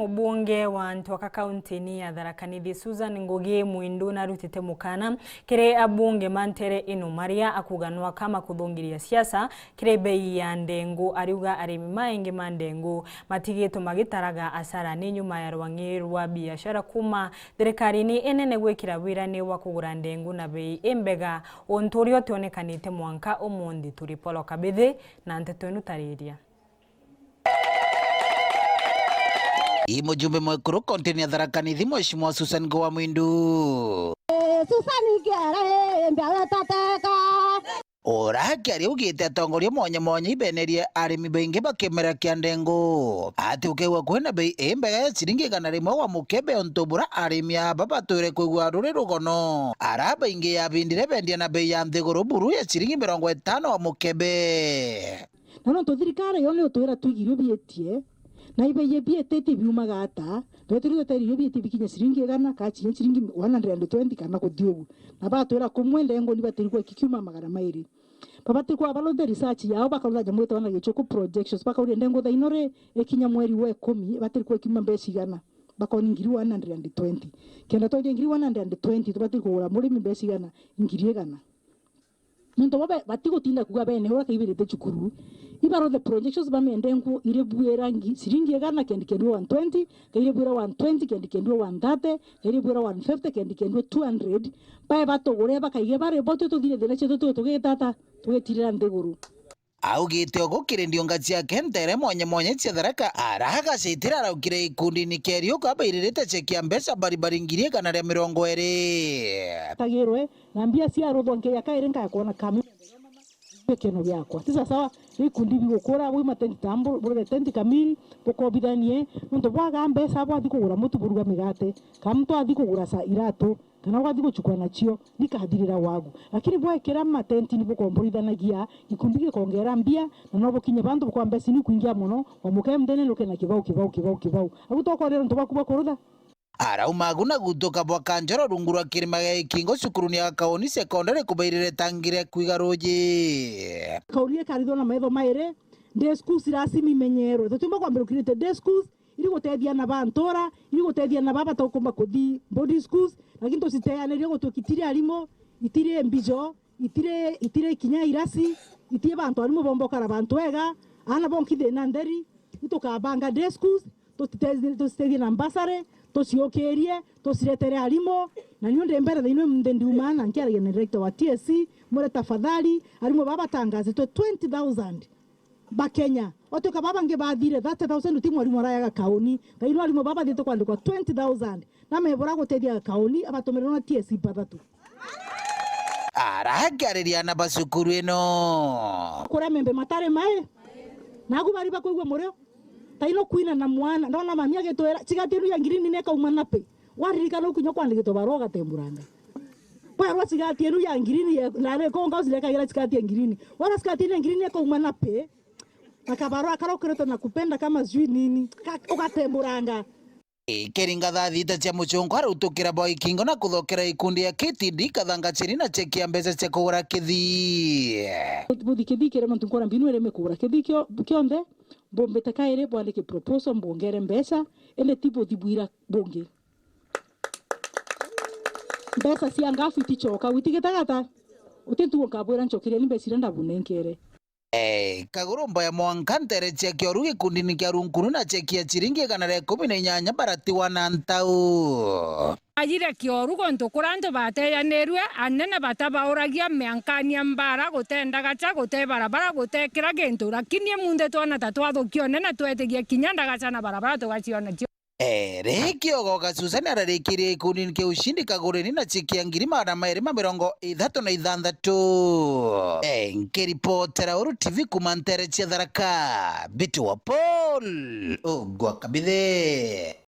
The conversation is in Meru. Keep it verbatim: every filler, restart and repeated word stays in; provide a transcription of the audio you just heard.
Mubunge wa Ntwaka kauntini ya Tharaka Nithi, Susan Ngugi Mwindu, narutite mukana kiri abunge ma ntere ino maria akuga nwaka makuthungiria siasa kiri bei ya ndengu. Ariuga arimi maingi ma ndengu matigitwe magitaraga asara ni nyuma ya rwang'i rwa biashara kuma thirikarini inene gwikira wirani wa kugura ndengu na bei imbega, untu uria utionekanite mwanka umunthi. Turi Polo Kabithi na nteto inu tariria. I mujumbe mwekuru kontini ya Tharaka Nithi, Mheshimiwa Susan Ngowa Mwindu. Eh, Susan Ngere, mbia wetateka. Ura akiaria augite atongoria mwanya mwanya ibenerie arimi baingi ba kimera kia ndengu. Ati ukegwa kwina bei imbega ya ciringi igana rimwe wa mukebe, untu bura arimi aba batwire kwigua ruri rugono. Ara baingi yabindire bendia na bei ya nthiguru buru ya ciringi mirongo itano wa mukebe. Na nontu thirikari yo ni utwira twigirio bietie, na ibeye bietitie biumaga ata, twetiri tweteri irio bietie bikinya ciringi igana, kana cinya ciringi one hundred and twenty kana kuthi ugu. Na batwira kumwe ndengu ni batiri kwa kikiuma magana mairi. Babati kwa baruthe research yao, bakarutha nyamu itwa na gichuku projections, bakauria ndengu thaino ri, ikinya mweri wa ikumi, batiri kwa kiuma mbeca igana, bakoni ngiri one hundred and twenty. Kenda twendia ngiri one hundred and twenty, tubatiri kugura murimi mbeca igana, ngiri igana. Nontu bo be-, batigutinda kuuga bene ura kaibirite cukuru. Ibarothe projections bamende nku iri bwira ngi-, ciringi igana kendi kendua one twenty, kairi bwira one twenty kendi kendua one thirty, kairi bwira one fifty kendi kendua two hundred. Bae batugure bakaige bari bo twe tuthire thina cietu twe tugitata, tugitirira nthiguru. Augite ugu kiri ndiunga ciake ntere mwanya mwanya cia Tharaka, ara agacitira araukire ikundini kia Riuka abairirite cheki ya mbeca baribari ngiri igana ria mirongo iri. Tagirwe, na mbia ciaruthwa nkeya kairi nkaya kwona kami gikeno giakwa. Ti sawa sawa, ikundi bigukura, bwi matenti tambu, bure tenti kamini, bukobithanie, nontu bwaga mbeca bwathi kugura mutu buruga migate, kana muntu athi kugura sa iratu, kana ugathi guchukua nacio, nikathirira wagu. Lakini bwekira matenti ni bukomborithanagia, gikundi gikongera mbia, na no bukinye bantu bukwa mbeca ni kuingia mono, wa mukae muthenya nuke na kibau, kibau, kibau, kibau. Agu tokorera nontu bwaku bwa kurutha? Arauma agu na gutuka bwa kanjoro rungu rwa kirima gia Ikingo cukuruni ya Kaoni Sekondari kubairire tangi ria kwiga ruji. Kauni ikarithwa na maitho mairi, day schools lazima imenyerwe. Tutiumba kwambira ukirite day schools, iri gutethia na ba ntura, iri gutethia na ba batakumba kuthi boarding schools, lakini tuciteanirie gutuki itiri arimu, itiri mbijo, itiri, itiri kinya irasi, itiri bantu arimu bombokara bantu ega, aana bonki thina ntheri, itukabanga day schools, tutite-, tucitethie na bursary, tuciukirie, tuciretere arimu, na niu ndi mbere thaino imunthi ndiuma na nkiaragia na director wa T S C, mwire tafadhali, arimu baba batangazitwe twenty thousand. Bakenya. Otuika baba bangi bathire, thirty thousand uti mwarimu arayaga Kauni. Thaino arimu baba bathite kwandikwa twenty thousand. Na mebura gutethia Kauni, abatumirwa na T S C bathatu. Arakiariria na ba cukuru ino. Kuria membe matari mai. Nagu bari bakwigua murio. Thaino kwina na mwana. Ndona mami agitwira, "Cigati inu ya ngirini nekauma napi?" Waririkana ukinya kwandikitwa barua ugatemburanga. Kwerwa cigati inu ya ngirini ye, na ni konga ucirekagira cigati ya ngirini. Wona cigati inu ya ngirini ikauma napi? Na kabarua kara ukirite na kupenda kama sijui nini. Ka-, ugatemburanga. Ikiringa thaa thita cia muchunku arutukira bwa ikingo na kuthokera ikundi ya K T D kathanga chiri na cheki ya mbeca cia kugura kithii. Buthi kithii kiria nontu nkora mbinu ireme kugura kithii kio-, kionthe, mbumbite kairi bwandike proposal mbongere mbeca, indi ti buthi bwira bungi. Mbeca cia ngafu itichoka, witigitagata. Uti ntugo nkabwira nchokeria ni mbeca iria ndabunenkere. Eh, kaguru mboya mwanka ntere cia kioru gikundini kia runkuru na cheki ya chiringi igana ria ikumi na inyanya baratiwa na ntau. Ajire kioru gontu kura antu bateyanirue, anene batabauragia miankani ya mbara, gute ndagacha, gute barabara, gute kira gintu, lakini emunthe twana ta twathukia unene twetigia kinya ndagacha na barabara tugaciona cio. Ere kiogo ga Susani ararikirie ikundini kia ushindi kagureni na cheki ya ngiri magana mairi ma mirongo ithatu na ithanthatu. Eh, nkiripotera Uru T V kuma ntere cia Tharaka, Bitu wa Paul, Ugwa Kabithe.